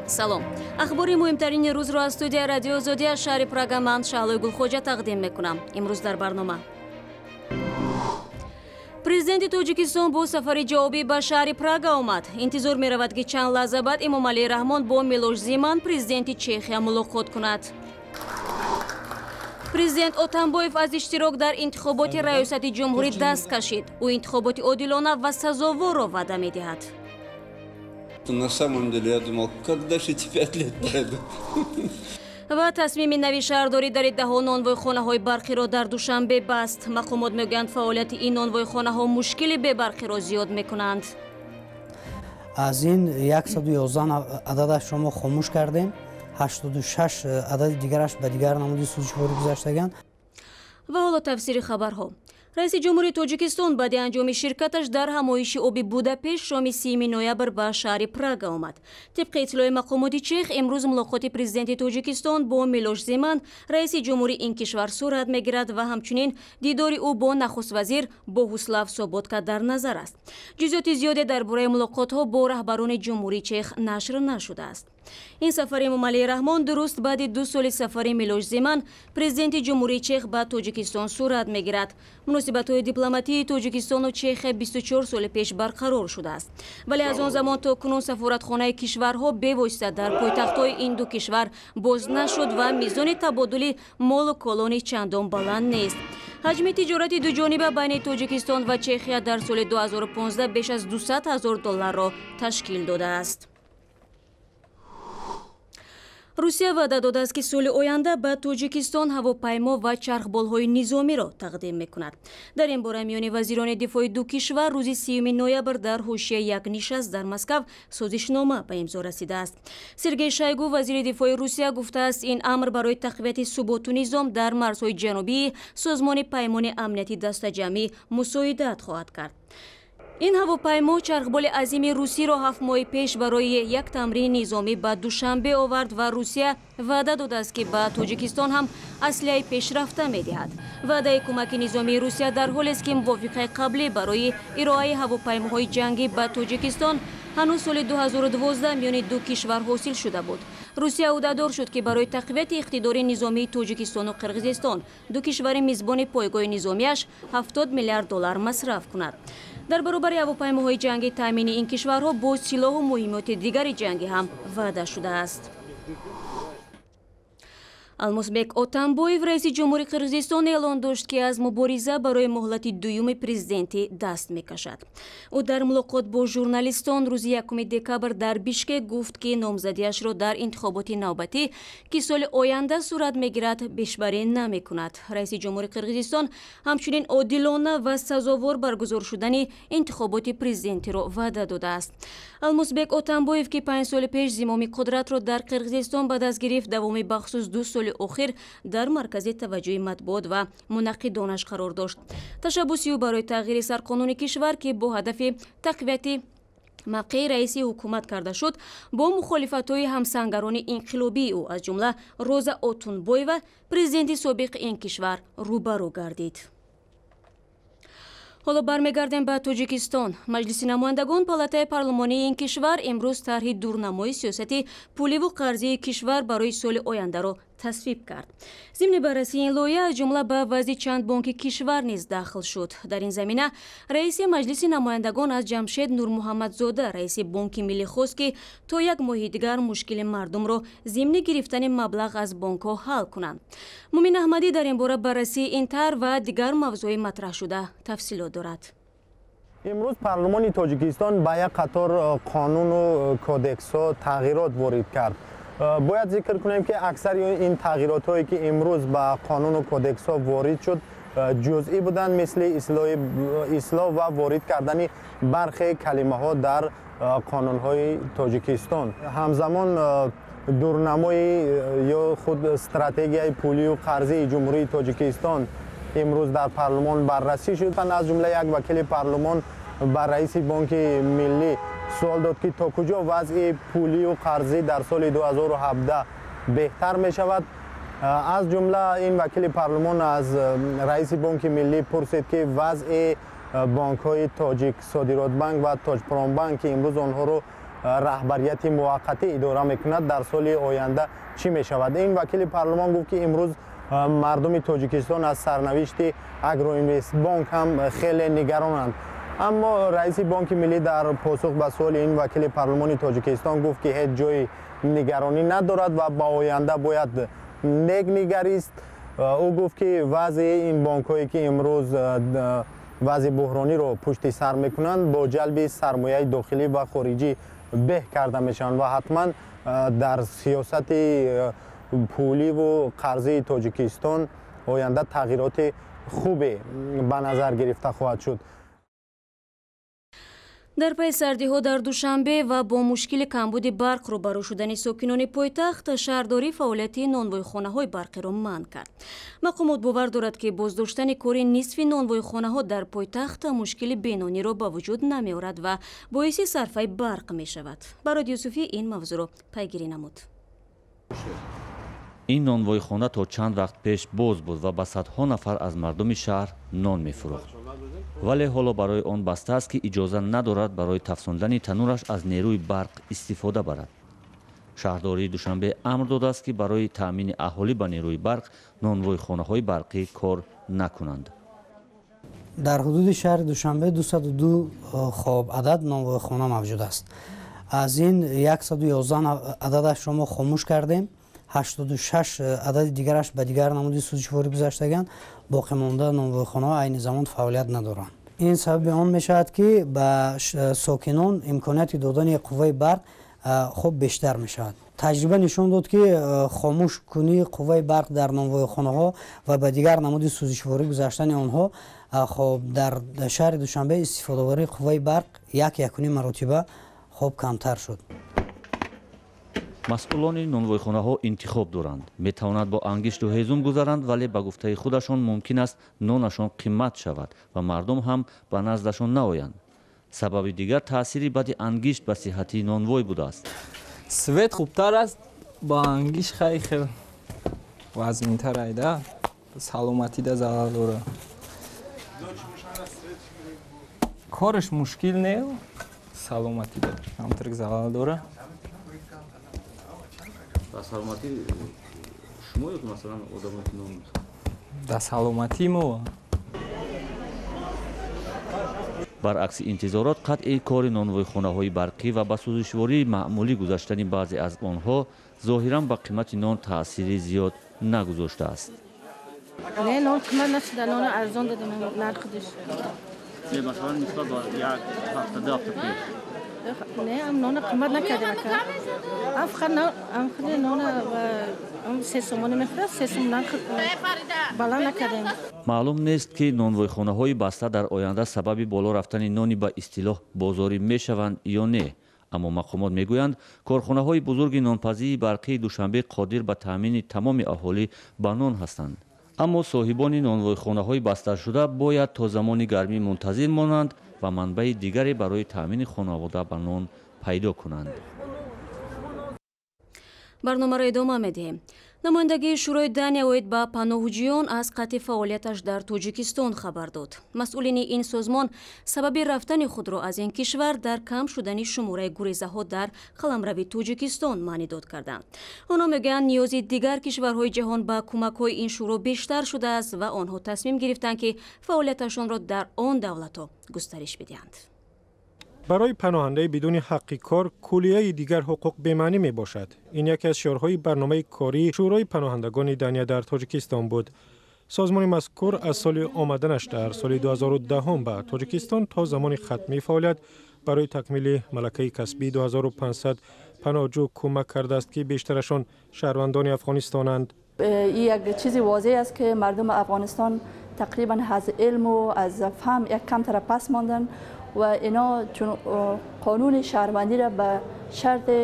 Салом. Ахбори муҳимтарини рӯзро аз студияи Радиои Озодӣ аз шаҳри Прага ман Шаҳлои Гулхоҷа тақдим мекунам. Имрӯз дар барнома. Президенти Тоҷикистон бо сафари ҷавобӣ ба шаҳри Прага омад. Интизор меравад, ки чанд лаҳза баъд Эмомалӣ Раҳмон бо Милош Зиман, президенти Чехия, мулоқот кунад. Президент Отамбоев аз иштирок дар интихоботи раёсати ҷумҳурӣ даст кашид. Ӯ интихоботи одилона ва сазоворро ваъда медиҳад. На самом деле я думал, когда же эти 5 лет пройдут? Ва тасмими нави шаҳрдорӣ дар даҳо нонвойхонаҳои барқиро дар Душанбе баст. Мақомот мегӯянд, фаъолияти ин нонвойхонаҳо мушкили бебарқиро зиёд мекунанд. Аз ин 111 ададашро мо хомӯш кардем, 86 адади дигараш ба дигар намуди сӯзишворӣ гузаштаганд. Ва ҳоло тафсири хабарҳо. Раиси ҷумҳури Тоҷикистон баъди анҷоми ширкаташ дар ҳамоиши оби Будапешт шоми 30 ноябр ба шаҳри Прага омад. Тибқи иттилои мақомоти чех, имрӯз мулоқоти президенти Тоҷикистон бо Милош Земан, раиси ҷумҳури ин кишвар, сурат мегирад ва ҳамчунин дидори ӯ бо нахуствазир Боҳуслав Соботка дар назар аст. Ҷузъиёти зиёде дар бораи мулоқотҳо бо раҳбарони ҷумҳурии Чех нашр нашудааст. Ин сафари Эмомалии Раҳмон дуруст баъди 2 соли сафари Милош Земан, президенти ҷумҳурии Чех, ба Тоҷикистон сурат мегирад. Муносибатҳои дипломатии Тоҷикистону Чехия 24 соли пеш барқарор шудааст, вале аз он замон то кунун сафоратхонаи кишварҳо бевосита дар пойтахтҳои ин ду кишвар боз нашуд ва мизони табодули молу коло низ чандон баланд нест. Ҳаҷми тиҷорати дуҷониба байни Тоҷикистон ва Чехия дар соли 2015 беш аз 200 ҳазор долларро ташкил додааст. Русия ваъда додааст, ки соли оянда ба Тоҷикистон ҳавопаймо ва чархболҳои низомиро тақдим мекунад. Дар ин бора миёни вазирони дифои ду кишвар рӯзи 30 ноябр дар ҳошияи як нишаст дар Москав созишнома ба имзо расидааст. Сергей Шойгу, вазири дифои Русия, гуфтааст, ин амр барои тақвияти суботу низом дар марзҳои ҷанубии Созмони Паймони Амнияти Дастаҷамъӣ мусоидат хоҳад кард. Ин ҳавопаймо чархболи азими русиро 7 моҳи пеш барои як тамрини низомӣ ба Душанбе овард ва Русия ваъда додааст, ки ба Тоҷикистон ҳам аслиҳаи пешрафта медиҳад. Ваъдаи кӯмаки низомии Русия дар ҳолест, ки мувофиқаи қаблӣ барои ироаи ҳавопаймоҳои ҷангӣ ба Тоҷикистон ҳанӯз соли 2012 миёни ду кишвар ҳосил шуда буд. Русия ӯҳдадор шуд, ки барои тақвияти иқтидори низомии Тоҷикистону Қирғизистон, ду кишвари мизбони пойгоҳи низомиаш, 70 миллиард доллар масраф кунад. Дар баробари ҳавопаймоҳои ҷангӣ таъмини ин кишварҳо бо силоҳу муҳиммоти дигари ҷангӣ ҳам ваъда шудааст. Алмосбек Отамбоев, раиси ҷумҳури Қирғизистон, эълон дошт, ки аз мубориза барои муҳлати дуюми президентӣ даст мекашад. Ӯ дар мулоқот бо журналистон рӯзи 1 декабр дар Бишкек гуфт, ки номзадиашро дар интихоботи навбатӣ, ки соли оянда сурат мегирад, пешбарӣ намекунад. Раиси ҷумҳури Қирғизистон ҳамчунин одилона ва сазовор баргузор шудани интихоботи президентиро ваъда додааст. Алмосбек Отамбоев, ки 5 соли пеш зимоми қудратро дар Қирғизистон ба даст гирифт, давоми бахусус 2 соли охир дар маркази таваҷҷӯҳи матбуот ва мунаққидонаш қарор дошт. Ташаббуси ӯ барои тағйири сарқонуни кишвар, ки бо ҳадафи тақвияти мавқеи раиси ҳукумат карда шуд, бо мухолифатҳои ҳамсангарони инқилобии ӯ, аз ҷумла Роза Отунбоева, президенти собиқи ин кишвар, рӯбарӯ гардид. Ҳоло бармегардем ба Тоҷикистон. Маҷлиси намояндагон, палатаи парлумонии ин кишвар, имрӯз тарҳи дурнамои сиёсати пуливу қарзии кишвар барои соли ояндаро тасвиб кард. Зимни баррасии ин лоиҳа, аз ҷумла ба вазъи чанд бонки кишвар низ дахл шуд. Дар ин замина раиси Маҷлиси намояндагон аз Ҷамшед Нурмуҳаммадзода, раиси Бонки Миллӣ, хост, ки то як моҳи дигар мушкили мардумро зимни гирифтани маблағ аз бонкҳо ҳал кунанд. Мумин Аҳмадӣ дар ин бора баррасии ин тарҳ ва дигар мавзӯи матраҳшуда тафсилот дорад. Имрӯз парлумони Тоҷикистон ба як қатор қонуну кодексҳо тағйирот ворид кард. Бояд зикр кунем, ки аксари ин тағйиротҳое, ки имрӯз ба қонуну кодексҳо ворид шуд, ҷузъӣ буданд, мисли ислоҳ ва ворид кардани бархе калимаҳо дар қонунҳои Тоҷикистон. Ҳамзамон дурнамои ё худ стратегияи пулию қарзии Ҷумҳурии Тоҷикистон имрӯз дар парлумон баррасӣ шуд. Аз ҷумла як вакили парлумон ба раиси Бонки Миллӣ суол дод, ки то куҷо вазъи пулию қарзӣ дар соли 2017 беҳтар мешавад. Аз ҷумла ин вакили парлумон аз раиси Бонки Миллӣ пурсид, ки вазъи бонкҳои Тоҷик Содиротбанк ва Тоҷпромбанк, ки имрӯз онҳоро Раҳбарияти муваққатӣ идора мекунад, дар соли оянда чӣ мешавад. Ин вакили парлумон гуфт, ки имрӯз мардуми Тоҷикистон аз сарнавишти Агроинвестбонк ҳам хеле нигаронанд. Аммо раиси Бонки Миллӣ дар посух ба суоли ин вакили парлумони Тоҷикистон гуфт, ки ҳеҷ ҷои нигаронӣ надорад ва ба оянда бояд нек нигарист. Ӯ гуфт, ки вазъи ин бонкҳое, ки имрӯз вазъи буҳрониро пушти сар мекунанд, бо ҷалби сармояи дохилӣ ва хориҷӣ беҳ карда мешаванд ва ҳатман дар сиёсати пуливу қарзии Тоҷикистон оянда тағйироти хубе ба назар гирифта хоҳад шуд. Дар пайи сардиҳо дар Душанбе ва бо мушкили камбуди барқ рӯбарӯ шудани сокинони пойтахт, шаҳрдорӣ фаъолияти нонвойхонаҳои барқиро манъ кард. Мақомот бовар дорад, ки боздоштани кори нисфи нонвойхонаҳо дар пойтахт мушкили бенониро ба вуҷуд намеорад ва боиси сарфаи барқ мешавад. Барод Юсуфӣ ин мавзӯъро пайгирӣ намуд. Ин нонвойхона то чанд вақт пеш боз буд ва ба садҳо нафар аз мардуми шаҳр нон мефурӯхт, вале ҳоло барои он баста аст, ки иҷоза надорад барои тафсондани танӯраш аз нерӯи барқ истифода барад. Шаҳрдории Душанбе амр додааст, ки барои таъмини аҳолӣ ба нерӯи барқ нонвойхонаҳои барқӣ кор накунанд. Дар ҳудуди шаҳри Душанбе 202 хоб адад нонвойхона мавҷуд аст. Аз ин 111 ададашро мо хомӯш кардем, 86 адади дигараш ба дигар намуди сӯзишворӣ гузаштаганд. Боқимонда нонвойхонаҳо айни замон фаъолият надоранд. Ин сабаби он мешавад, ки ба сокинон имконияти додани қувваи барқ хуб бештар мешавад. Таҷриба нишон дод, ки хомӯш кунии қувваи барқ дар нонвойхонаҳо ва ба дигар намуди сӯзишворӣ гузаштани онҳо, хоб, дар шаҳри Душанбе истифодабарии қувваи барқ 1-1.5 маротиба хоб камтар шуд. Масъулони нонвойхонаҳо интихоб доранд: метавонад бо ангишту ҳезум гузаранд, вале ба гуфтаи худашон мумкин аст нонашон қимат шавад ва мардум ҳам ба наздашон наоянд. Сабаби дигар таъсири бади ангишт ба сиҳатии нонвой будааст. Свет хубтар аст, ба ангишт хай хел вазминтар айда, саломатида залал дора. Кораш мушкил не, саломатида камтар залал дора. Ба саломатии шумо ё масалан одамое, ки нон? Да, саломатии мо. Баръакси интизорот, қатъи кори нонвойхонаҳои барқӣ ва ба сӯзишвории маъмулӣ гузаштани баъзе аз онҳо зоҳиран ба қимати нон таъсири зиёд нагузоштааст. Не, нон қимат нашуда, нона арзон дадем нархдиш. Масалан, нисбат ба як ҳафта, 2 ҳафта пеш? Не, ам нона қимат накардем, ака. Ам фақат ам худи нона ам 3 сомонӣ мехӯрад, 3 сом нарх баланд накардем. Маълум нест, ки нонвойхонаҳои баста дар оянда сабаби боло рафтани нони ба истилоҳ бозорӣ мешаванд ё не, аммо мақомот мегӯянд, корхонаҳои бузурги нонпазии барқии Душанбе қодир ба таъмини тамоми аҳолӣ ба нон ҳастанд. Аммо соҳибони нонвойхонаҳои басташуда бояд то замони гармӣ мунтазир монанд ва манбаи дигаре барои таъмини хонавода ба нон пайдо кунанд. Барномаро идома медиҳем. Намояндагии Шӯрои Дания оид ба паноҳҷӯён аз қатъи фаъолияташ дар Тоҷикистон хабар дод. Масъулини ин созмон сабаби рафтани худро аз ин кишвар дар кам шудани шумораи гурезаҳо дар қаламрави Тоҷикистон маънидод карданд. Онҳо мегӯянд, ниёзи дигар кишварҳои ҷаҳон ба кӯмакҳои ин шӯро бештар шудааст ва онҳо тасмим гирифтанд, ки фаъолияташонро дар он давлатҳо густариш бидиҳанд. Барои паноҳандаи бидуни ҳаққи кор куллияи дигар ҳуқуқ бемаънӣ мебошад. Ин яке аз шиорҳои барномаи кории Шӯрои паноҳандагони Дания дар Тоҷикистон буд. Созмони мазкур аз соли омаданаш дар соли 2010 ба Тоҷикистон то замони хатмии фаъолият барои такмили малакаи касбии 2500 паноҳҷӯ кӯмак кардааст, ки бештарашон шаҳрвандони Афғонистонанд. Як чизи возеҳ аст, ки мардуми Афғонистон тақрибан аз илму аз фаҳм як камтара пас монданд ва ино чун қонуни шаҳрвандиро ба шарти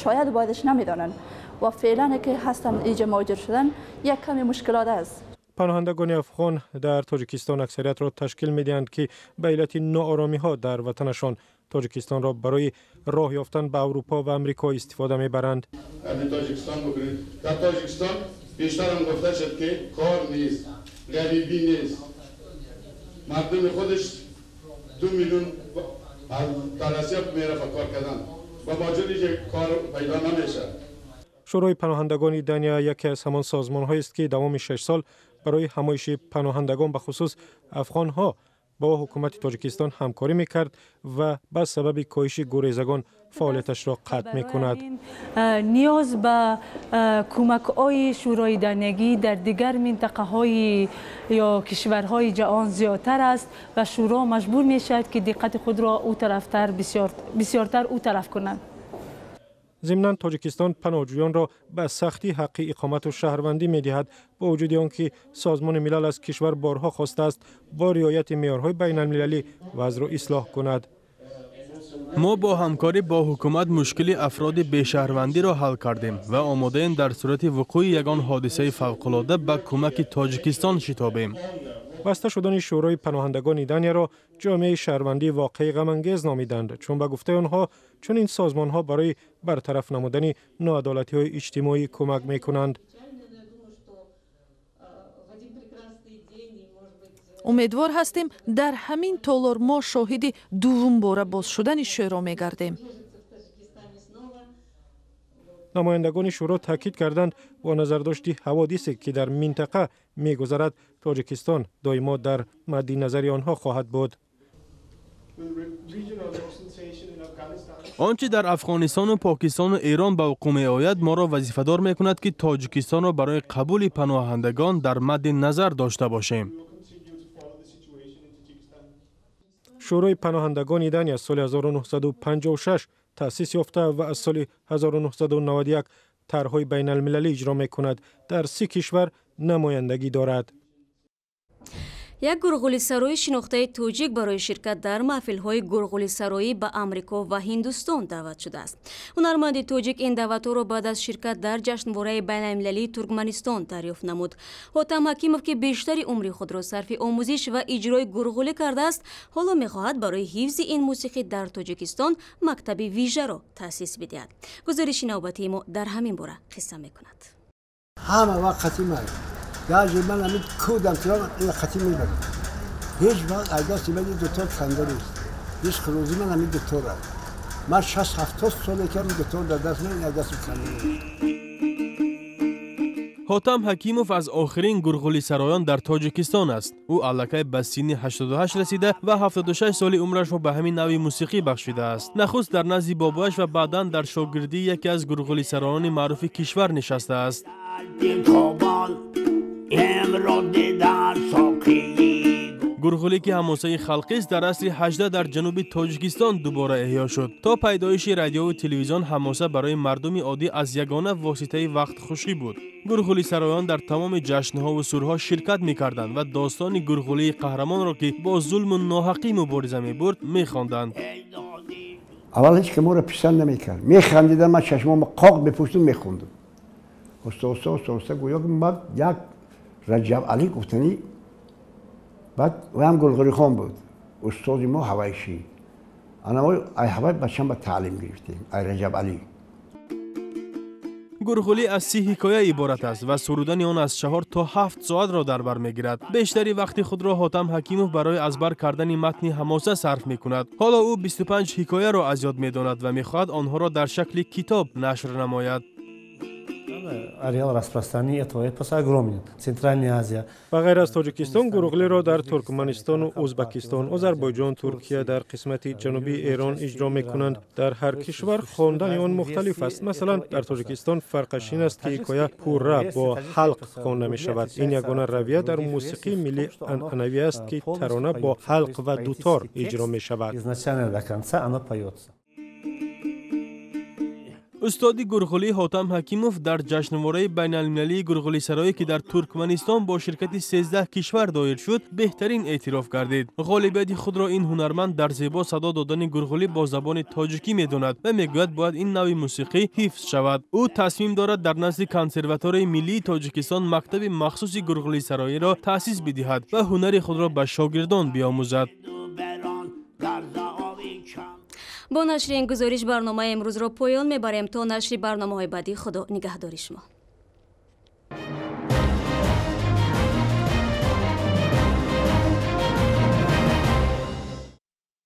шояд боядаш намедонанд ва феълан ки ҳастанд иҷа муҳоҷир шудан як ками мушкилот аст. Паноҳандагони афғон дар Тоҷикистон аксариятро ташкил медиҳанд, ки ба иллати нооромиҳо дар ватанашон Тоҷикистонро барои роҳ ёфтан ба Аврупо ва Амрико истифода мебаранд. Тоҷикистон бикунед, дар Тоҷикистон бештарам гуфта шуд, ки кор нест, ғарибӣ нест, мардуми худаш 2 миллион. از ترسیب میره کار کردن و ماجری که کار پیدا نمیشه. Шӯрои паноҳандагони Дания яке аз ҳамон созмонҳоест, ки давоми 6 сол барои ҳамоиши паноҳандагон, ба хусус афғонҳо, бо ҳукумати Тоҷикистон ҳамкорӣ мекард ва ба сабаби коҳиши гурезагон фаъолияташро қатъ мекунад. Ниёз ба кӯмакҳои шӯрои даниягӣ дар дигар минтақаҳои ё кишварҳои ҷаҳон зиёдтар аст ва шӯро маҷбур мешавад, ки диққати худро ӯ тарафтар бисёртар ӯ тараф кунад. Зимнан, Тоҷикистон паноҳҷӯёнро ба сахтӣ ҳаққи иқомату шаҳрвандӣ медиҳад, бо вуҷуди он ки Созмони Милал аз кишвар борҳо хостааст бо риояти меъёрҳои байналмилалӣ вазъро ислоҳ кунад. Мо бо ҳамкорӣ бо ҳукумат мушкили афроди бешаҳрвандиро ҳал кардем ва омодаем дар сурати вуқӯи ягон ҳодисаи фавқулода ба кӯмаки Тоҷикистон шитобем. Баста шудани Шӯрои паноҳандагони Данияро ҷомеаи шаҳрвандӣ воқеи ғамангез номиданд, чун ба гуфтаи онҳо чунин созмонҳо барои бартараф намудани ноадолатиҳои иҷтимоӣ кӯмак мекунанд. Умедвор ҳастем, дар ҳамин толор мо шоҳиди дуввумбора боз шудани шӯро мегардем. Намояндагони шӯро таъкид карданд, бо назардошти ҳаводисе, ки дар минтақа мегузарад, Тоҷикистон доимо дар мадди назари онҳо хоҳад буд. Он чӣ дар Афғонистону Покистону Эрон ба вуқӯъ меояд, моро вазифадор мекунад, ки Тоҷикистонро барои қабули паноҳандагон дар мадди назар дошта бошем. Шӯрои паноҳандагони Дания соли 1956 таъсис ёфта ва аз соли 1991 тарҳҳои байналмилалӣ иҷро мекунад. Дар 30 кишвар намояндагӣ дорад. Як гурғулисарои шинохтаи тоҷик барои ширкат дар маҳфилҳои гурғулисароӣ ба Амрико ва Ҳиндустон даъват шудааст. Ҳунарманди тоҷик ин даъватҳоро баъд аз ширкат дар ҷашнвораи байналмилалии Туркманистон дарёфт намуд. Ҳотам Ҳакимов, ки бештари умри худро сарфи омӯзиш ва иҷрои гурғулӣ кардааст, ҳоло мехоҳад барои ҳифзи ин мусиқӣ дар Тоҷикистон мактаби вижаро таъсис бидиҳад. Гузориши навбатии мо дар ҳамин бора қисса мекунад. Ҳама вақт қати ман даже ман ҳамин кӯдам ин қати мебарам. Ҳеҷ вақт аз дасти ман дутор канда нест. Ҳеҷ хурӯзи ман ҳамин дутор аст. Ман 60-70 соле ки ҳамин дутор дар даст ман аз дастам канда нест. Ҳотам Ҳакимов аз охирин гурғулисароён дар Тоҷикистон аст. Ӯ аллакай ба синни 88 расида ва 76 соли умрашро ба ҳамин навъи мусиқӣ бахшидааст. Нахуст дар назди бобояш ва баъдан дар шогирдии яке аз гурғулисароёни маъруфи кишвар нишастааст. Гурғулӣ, ки ҳамосаи халқист, дар асри 18 дар ҷануби Тоҷикистон дубора эҳё шуд. То пайдоиши радиову телевизион ҳамоса барои мардуми оддӣ аз ягона воситаи вақтхушӣ буд. Гурғулисароён дар тамоми ҷашнҳову сурҳо ширкат мекарданд ва достони гурғулии қаҳрамонро, ки бо зулму ноҳақӣ мубориза мебурд, мехонданд. Аввал ҳеҷ ки моро писанд намекард. Механдидам, ман чашмомо қоқ мепӯштум, мехондум. Оста оста оста оста гӯё ки ман як Раҷаб Алӣ гуфтанӣ, баъд ӯ ҳам Гулғурихон буд, устоди мо ҳавайшӣ. Ана мо ай ҳавай бачам ба таълим гирифтем, ай Раҷаб Алӣ. Гурғулӣ аз 30 ҳикоя иборат аст ва сурудани он аз 4 то 7 соатро дар бар мегирад. Бештари вақти худро Ҳотам Ҳакимов барои аз бар кардани матни ҳамоса сарф мекунад. Ҳоло ӯ 25 ҳикояро аз ёд медонад ва мехоҳад онҳоро дар шакли китоб нашр намояд. Ареал распространения этого эпоса огромен. Центральная Азия. Ба ғайр аз Тоҷикистон, гурғулиро дар Туркманистону Ӯзбакистон, Озарбойҷон, Туркия, дар қисмати ҷанубии Эрон иҷро мекунанд. Дар ҳар кишвар хондани он мухталиф аст. Масалан, дар Тоҷикистон фарқаш ин аст, ки ҳикоя пурра бо ҳалқ хонда мешавад. Ин ягона равия дар мусиқии миллӣ анъанавӣ аст, ки тарона бо ҳалқ ва дутор иҷро мешавад. Изначально до конца оно поется. Устоди гурғулӣ Ҳотам Ҳакимов дар ҷашнвораи байналмилалии гурғулисароӣ, ки дар Туркманистон бо ширкати 13 кишвар доир шуд, беҳтарин эътироф гардид. Ғолибияти худро ин ҳунарманд дар зебо садо додани гурғулӣ бо забони тоҷикӣ медонад ва мегӯяд, бояд ин навъи мусиқӣ ҳифз шавад. Ӯ тасмим дорад дар назди Консерваторияи миллии Тоҷикистон мактаби махсуси гурғулисароиро таъсис бидиҳад ва ҳунари худро ба шогирдон биомӯзад. Бо нашри ин гузориш барномаи имрӯзро поён мебарем. То нашри барномаҳои баъдӣ Худо нигаҳдори шумо.